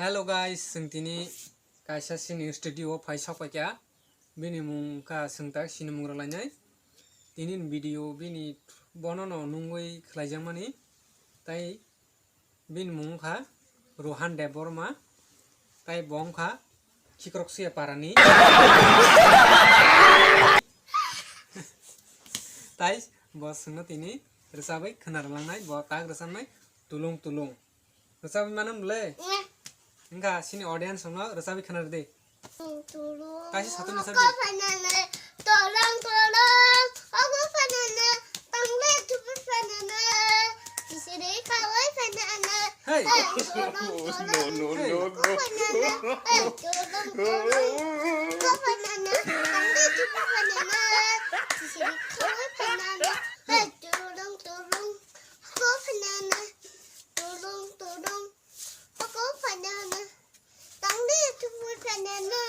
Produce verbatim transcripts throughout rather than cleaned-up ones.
Hello guys, chwng tini kaisa sini studio o phai sok paikha. Bini mung kha chwng tak sini mung rwlainai. Tini ni video bini bono no nungwi khlaijakmani. Tai bini mung kha Rohan Debbarma. Tai bo wng kha Khikrok Suya Parani. Tai bo chwngno tini rwchabwi khwna rwlangnai, bo tak rwchabnai Tulung Tulung. Rwchabwi mano le? Nge. Wngkha sini audience no rwchabwi khwna rwdi. Tulung. Kaisa satung rwchabdi. Ogo phainana, tolong tolong, ogo phainana, tangle tubu phainana, kisiri khawai phainana. Hey. Hey, tolong tolong. No, no, hey, no, ogo no. Phainana, hey, tolong tolong, ogo phainana, tangle tubu phainana, kisiri khawai phainana. Hey, tolong tolong, ogo phainana, tolong tolong. Oko phainana. Tangdi thumui phainana.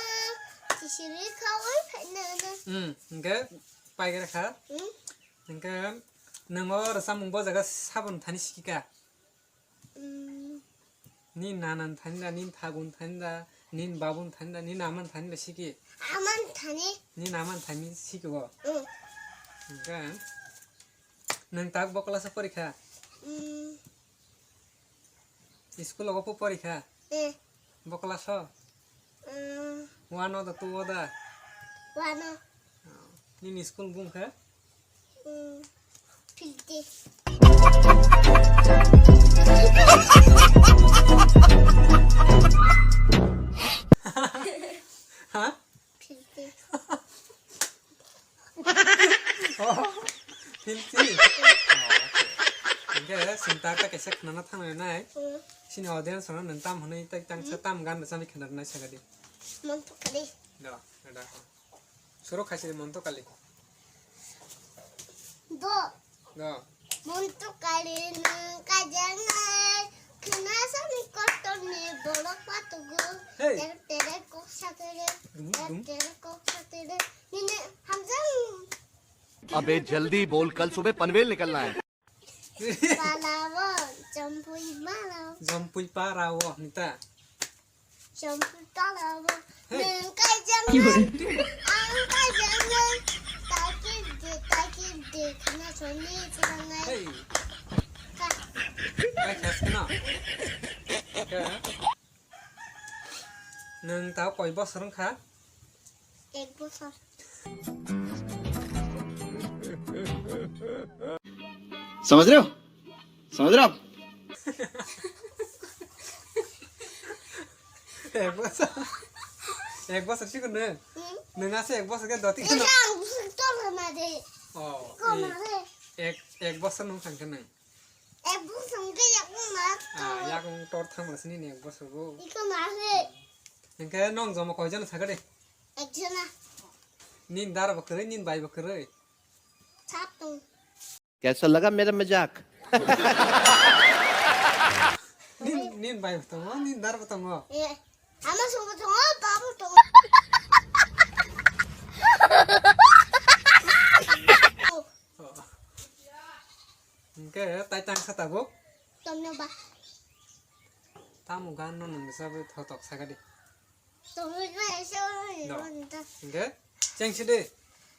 Chisiri khawai phainana. Hmm, hingke paigra kha. Hmm? Hingke nongo rwchapmung bo jaga sabon thani sikika. Hmm. Ni nanan thani da, ni thagun thani da, ni babun thani da, ni naman thani da siki. Aman thani. Ni naman thani siki o. Hmm. Hingke nang tak bo class o porikha. Hmm. School o bo porikha? Eh. Bo class o? Mm. One o da, two o da? One o. Oh. Nini school bung kha? Mm. Fifty. Ha? Philti. Oh, philti. Oh, okay. Hingke sinta ta kaisa khnana thangnai nai. Hmm. Sini audience no nwng tam hwnwi tai tangsa tam gan rwchani khna rwnai sagadi. Monto kali. Do, do. Suro khaisiri monto kali. Do. No. Monto kali nwng kaijak nai, khna sani kotor ni borok patugo. Hey. Tere tere kok satere, dum, dum. Tere tere kok satere. Nini hamjak. अबे जल्दी बोल, कल सुबह पनवेल निकलना है। Palawo, jampui palawo. Jampui palawo, nita. Chompu tala bo. Hey. Nwng kaijaknai, ang kaijaknai. Takir de, takir de, khna soni chwlangnai. Hey. Ka. Kai khas khna. Ka. Nwng tao koi bosor wngkha? Ek bosor. समझ रहे हो? समझ रहे हो आप? Ek bosor. Ek bosor siko nwng? Hmm? Nwng ase ek bosor khe doti kheno. Esa ang busuk tol khna de. Oh, ko i-, ma de. Ek, ek bosor nwng thangkhe nwng. Ek bosor hwnkhe yakung ma. Ah, yakung tor thangma sini ni ek bosor bo. Iko ma se. Hwnkhe nwng jomo koijon sakha de? Ekjona. Nin dara bo kwrwi, nin bai bo kwrwi. Satung. कैसा लगा मेरा मजाक? Nin, nin bai bo tongo, nin dara bo tongo. Eh, ama song bo tongo, ba bo tongo. Oh. Hingke tai tangsa tabuk? Tongno ba. Tamo gan no nung sa bo thotok sakha di. Tongwi ma esa oi. No. Hingke chengsi di.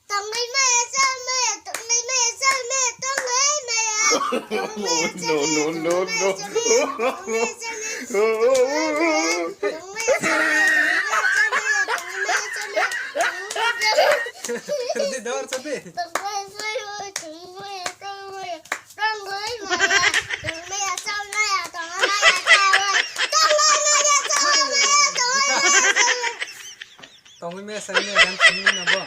Tongwi ma esa ma, tongwi ma esa ma, tongwi ma ya. No, no, no, no. Tongwi ma esa ma, tongwi ma esa ma, tongwi ma esa ma. Chadi dor chadi. Tongwi maya sai maya gan sini na bo.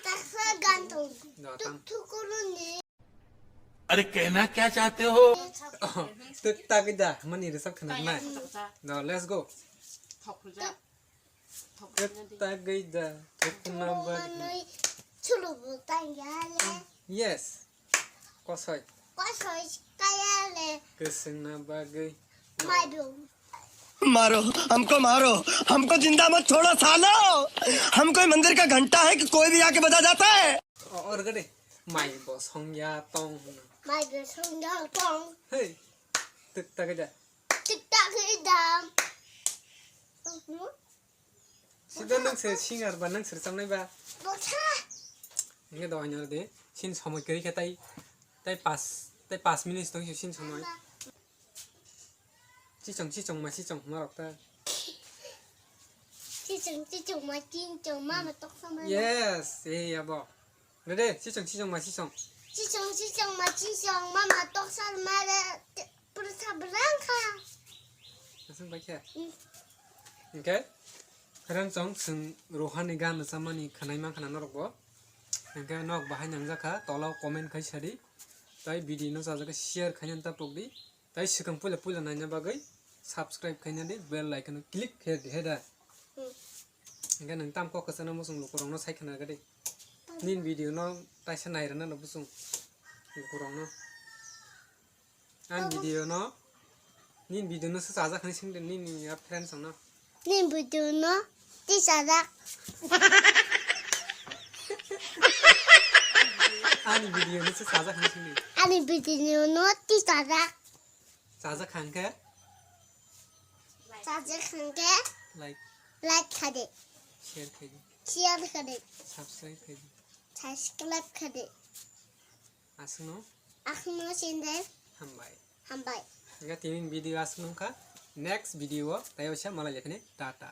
Taksa gan tong. No, tam. Tuk tuk kuruni. अरे कहना क्या चाहते हो? Tuk tak da mani resap khana nai. No, let's go. Tuk tak da thukna bagwi. Chulu bu tang ya le. Yes. Kosoi. Kosoi kaya le. Kwswngna bagwi. Maidu. मारो, हमको मारो, हमको जिंदा मत छोड़ो सालो। हम कोई मंदिर का घंटा है कि कोई भी आके बजा जाता है? O, or gade. Mai bo songya tong. Mai bo songya tong. Hey. Tuk tak da. Tuk tak. Sida nang se singer ba nang se chamnai ba. Boksa. Inge do anyar de sin somoi kari khe tai tai pas tai pas minutes tong sin somoi. Chichong chichong ma chichong ma rok ta. Chichong chichong ma chichong mama toksa ma. Yes, eh ya bo. Ready, chichong chichong ma chichong. Chichong chichong ma chichong mama toksa ma re. Pura sabrang kha. Asung bai khe. Hingke friend song sing Rohan ni gan samani khanai man khana norok bo. Hingke nok bahai nang jakha tola comment khai sadi. Tai video no sajak share khaina ta pokdi. Tai sikang puila puila naina bagwi subscribe khaina di bell icon click khe di heda. Hingke nang tam kok kasana musung lukurok no sai khana gadi. Nin video no taisa nairana no busung lukurok no. Ang video no, nin video no se sajak hani sing de nini ya friends no. Nin video no ti sajak. Ani video no se sajak hani sing de. Ani video no ti sajak. Sajak hangke. Sajak hangke. Like. Like khade. Share khade. Share khade. Subscribe khade. Subscribe khade. Aswkno. Aswkno sinde. Hambai. Hambai. Hingke tini video aswkno wngkha. Next video o tei oisa malai lekhani. Tata.